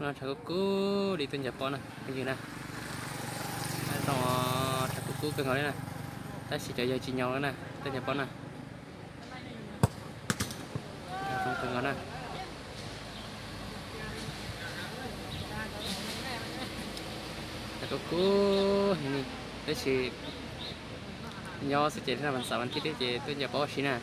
Tshav kub kub li tuaj ncaws pob na phooj ywg na. Zoo, tshav kub kub kawg nkaus li na. Tab sis cov yawg tsis nyaus na tuaj ncaws pob na. Zoo kawg nkaus na. Tshav kub kub heev li, tab sis nyob xwb ces hnub no vas xaum vas thiv thiab ces tuaj ncaws pob ua si na.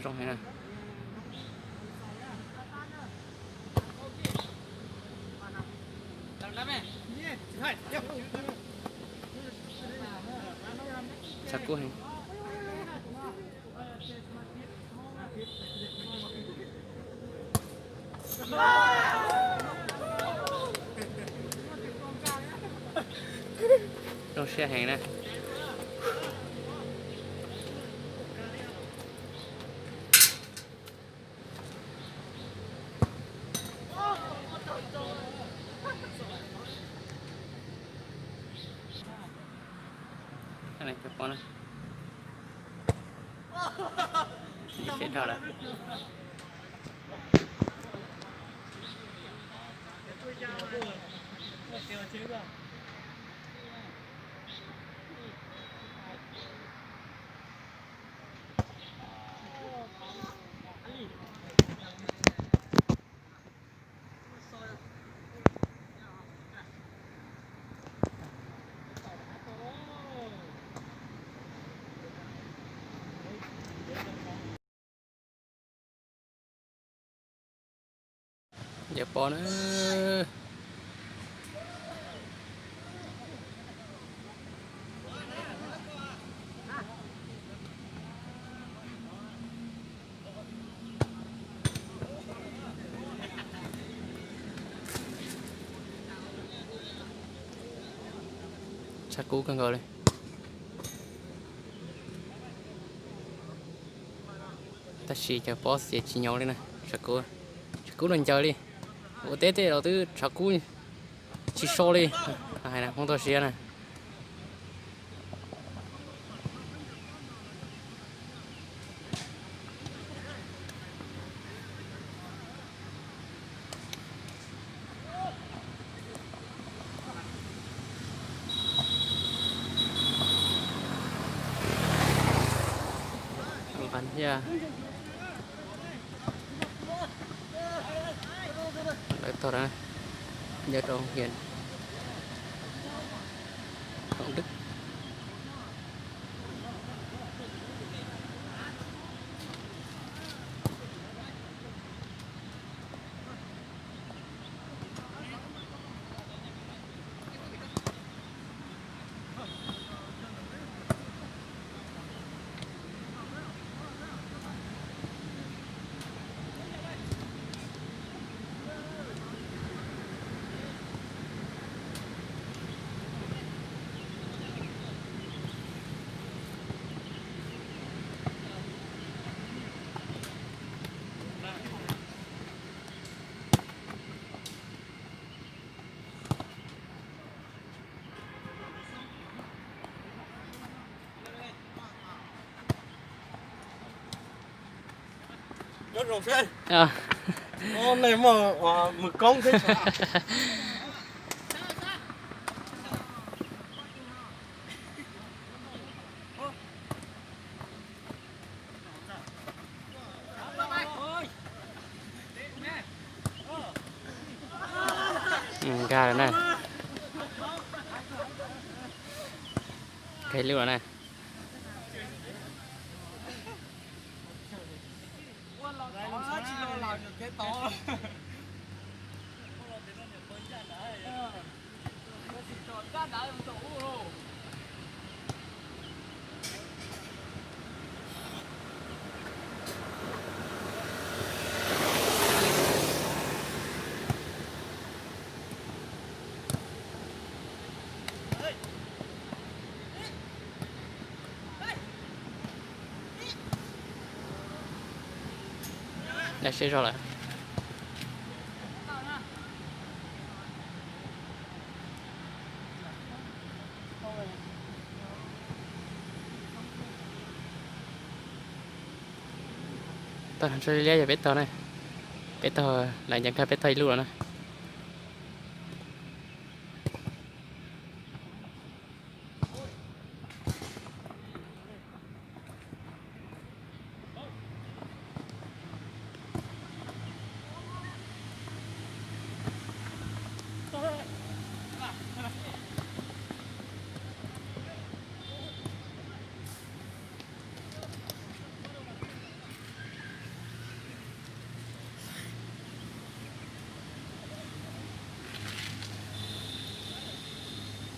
Zoo heev na. Tshav kub heev. Zoo siab heev na. Cov pob na, siab dhau lawm. Ncaws pob na. Tshav kub kawg nkaus li. Tab sis cov pob ces tsis nyaus li na, tshav kub, tshav kub los ncaws li. Ua teb tej los twb tshav kub tsis so li. Hais hmoov toj siab na. Nqan thiab. Lawv tog na, nyob rau hiam Home Dwb. Nyob zoo seb. Nej muaj mus koob thiab. Nkag lawm na. Nkag lub lawm na. Daj siab zog lawm. Tag nrho liab yog peb tog na, peb tog lawv ncav kag peb tog ib lub los na.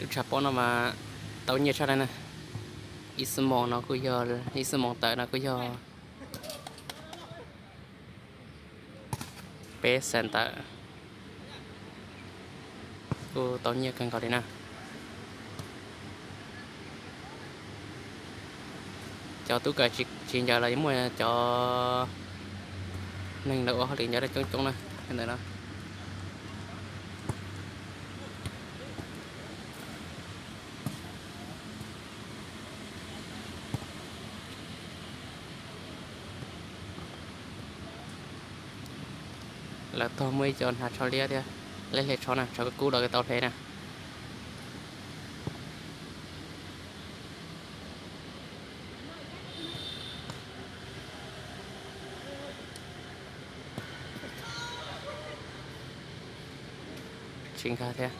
Tus tshav pob no mas tau nyiaj tshaj li na. Ib xuab moos no kuj yog, ib xuab moos tawm no kuj yog peb xees tawm, kuj tau nyiaj kawg nkaus li na. Cov tub kawm tsis ncaws los yuav muaj cov neeg lawv ua hauj lwm ncaws coob coob na ntawm no. Lawv tog muaj ib co hnav tsho liab thiab, lawv hle tsho na, tsho kub kub los tau hle na. Tsis nkag thiab.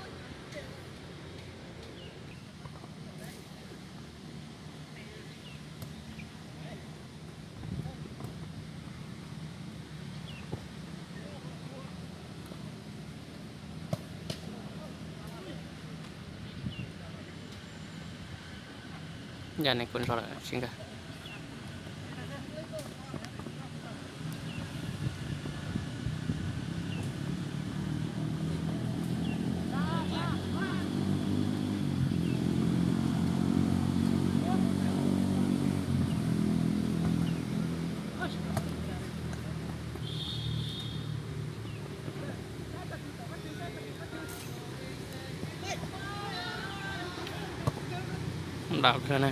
Yam ne kuv ntso lawm tsis nkag. Ntaus kawg na.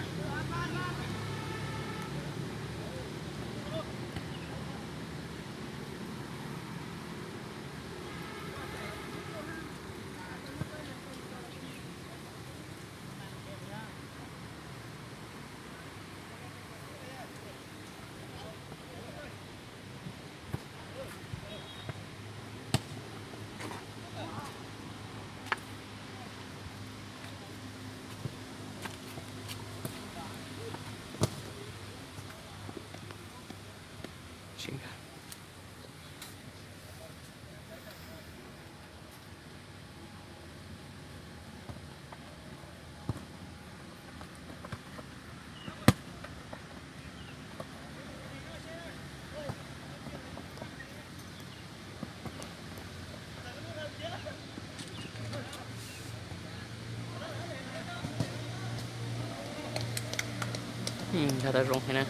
Nkag tau zoo heev na.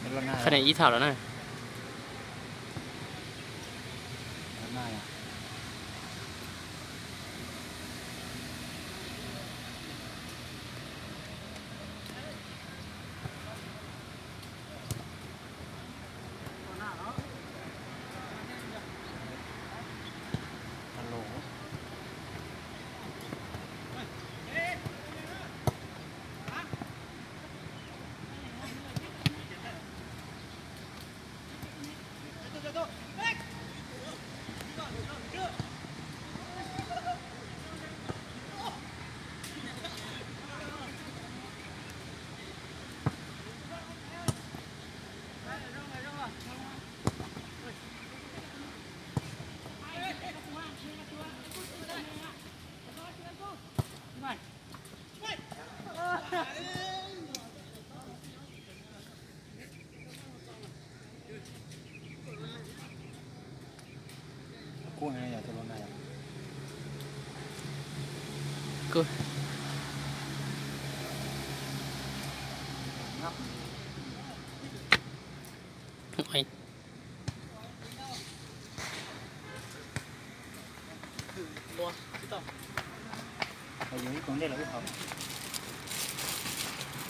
Qhov no ib thaj lawm na.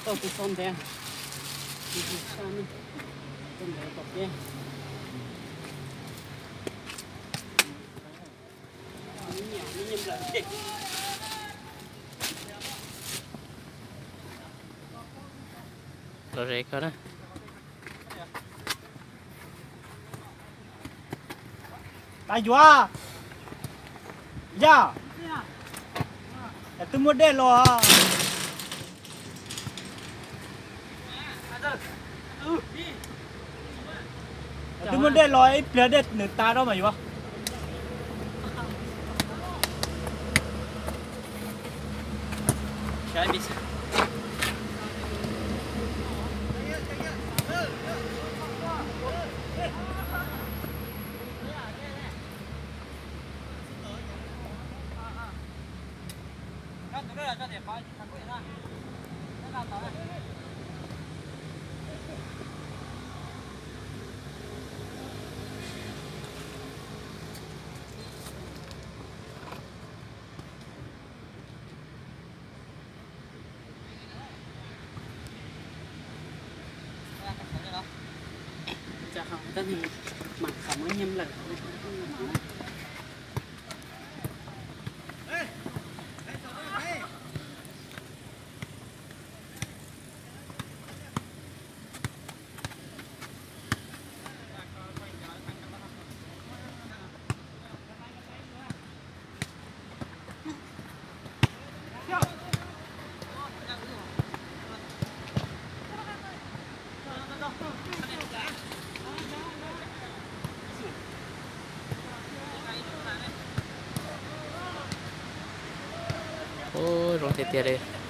Tau tus txog ntev, tus txog ntev tom peb. Los ze koj na. Pab yuav, yog, yog twb muaj dej los, yog twb muaj dej los ib pliag dej nws tas rau mas yuav. Ub, zoo tiag tiag li.